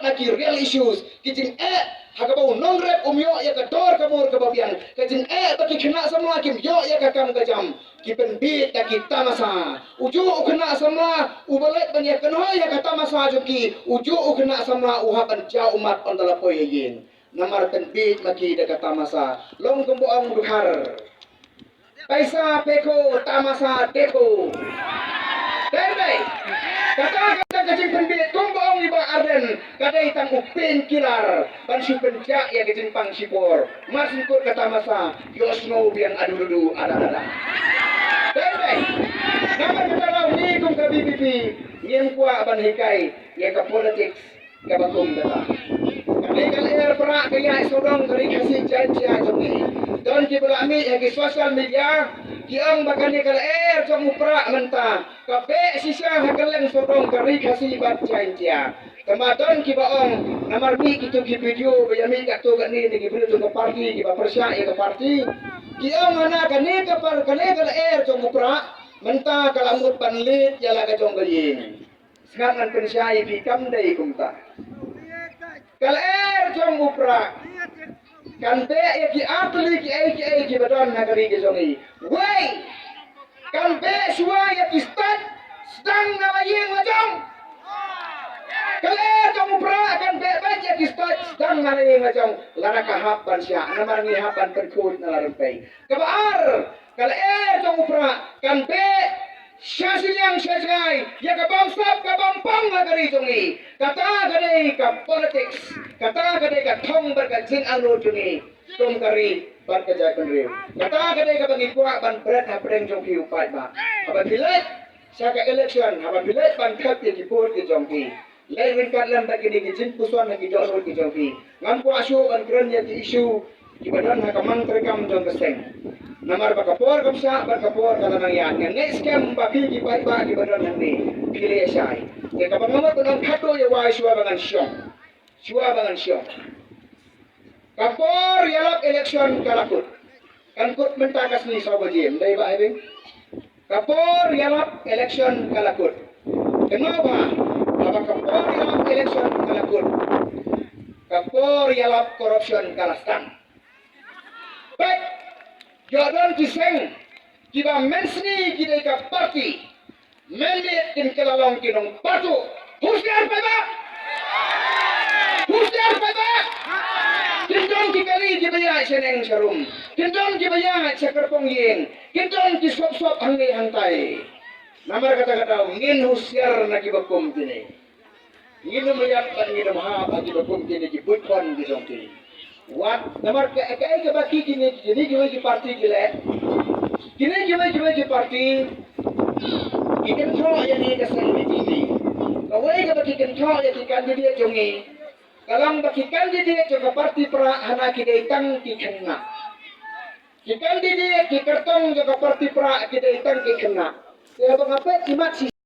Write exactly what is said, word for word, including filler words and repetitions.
na ki real issues, ki jingeh ha kaba u nongrep um ïoh ïa ka dor ka mur kaba biang, ka jingeh ba ki khynnah samla kim ïoh ïa ka kam ka jam, ki pynbiej da ki tamasa. Ujuh u khynnah samla uba leit ban ïa kynhoi ha ka tamasa jong ki, ujuh u khynnah samla u hap ban jaw ummat ynda la poi ha ïing. Namar pynbiej ma ki da ka tamasa. Long kumba ong u Dkhar, paisa phai ko, tamasa dei ko. Dei dei. Kata ka jingpynbiej kumba ong i Bah Ardent, ka dei tang u painkiller ban shu pynjah ïa ka jingpang shipor. Mar shu kut ka tamasa, ïohsngew biang, adu adu adu, ada ada. Dei dei. Namar kata ka daw ngi kum ka VPP ngim kwah ban hikai ïa ka politics kaba kum kata. Kane ka lyer prah ka ïaid sawdong ka Ri Khasi Jaiñtia jong ngi. Don kiba la mih ha ki social media ki ong ba kane ka lyer jong u prah mynta ka beh shisha ha kylleng sawdong ka Ri Khasi bad Jaiñtia. Tangba don kiba ong, namar mih kito ki video ba ïa mih katto katne na ki briew jong ka party kiba pyrshah ïa ka party, ki ong hana kane ka par, kane ka lyer jong u prah mynta ka la mut ban leit ïa la ka jong ka ïing. Sngap ngan pynshai ïa phi, kam dei kumta. Ka lyer jong u prah kan beh ïa ki artylli kiei kiei kiba don ha ka ri ka jong i. Wei, kan beh shuwa ïa ki state sdang na la ïing la jong. Ka lyer jong u prah kan beh beit ïa ki state sdang na la ïing la jong. Lada ka hap ban shah, namar ngi hap ban pynkhuid na la rympei. Kaba ar, ka lyer jong u prah kan beh sha shiliang sha jngai ïa ka bamsap ka bampang ha ka ri jong ngi. Kata ka dei ka politics, kata ka dei ka thong bad ka jingangnud jong ngi kum ka ri bad ka jaitbynriew. Kata ka dei kaba ngi kwah ban bret hapdeng jong phi u paidbah. Haba phi leit sha ka election, haba phi leit ban thep ïa ki vote ki jong phi, leit ryngkat lem bad kine ki jingpuson ha ki dohnud ki jong phi. Ngam kwah shuh ban kren ïa ki issue kiba don ha ka mang treikam jong ka seng. Namar ba ka por kam shah bad ka por ka la nang ïaid. Nga ngeit skhem ba phi ki paidbah kiba don hangne phi la ïa shai. Te kaba nga mut ban ong khatduh ïa wai shuwa ba ngan shong. Shuwa ba ngan shong. Ka por ïalap election ka la kut. Kan kut mynta ka sngi saw baje, ym dei Bah Hebing? Ka por ïalap election ka la kut. Kynmaw bha, haba ka por ïalap election ka la kut, ka por ïalap corruption ka la sdang. Peit, ïoh don ki seng kiba mynsngi ki dei ka party, mynmiet kin kylla long ki nongpartuh. Husiar paidbah! Husiar paidbah! Kin don ki kali kiba ïaid shaneng sharum, kin don kiba ïaid sha kyrpong ïing, kin don ki sop sop hangne hangtai. Namar kata ka daw ngin husiar na kiba kum kine. Ngin ym ïap bad ngin ym hap ha kiba kum kine ki buit khon ki jong ki. Wat namar ka, ka, ka, kaba ki kine, kine kiwei ki party ki leh. Kine kiwei kiwei ki party ki kynthoh ïa ngi ka seng VPP. Kawei kaba ki kynthoh ïa ki candidate jong ngi ka long ba ki candidate jong ka party prah hana ki dei tang ki khynnah. Ki candidate ki kyrtong jong ka party prah ki dei tang ki khynnah. Te haba nga peit i mat shi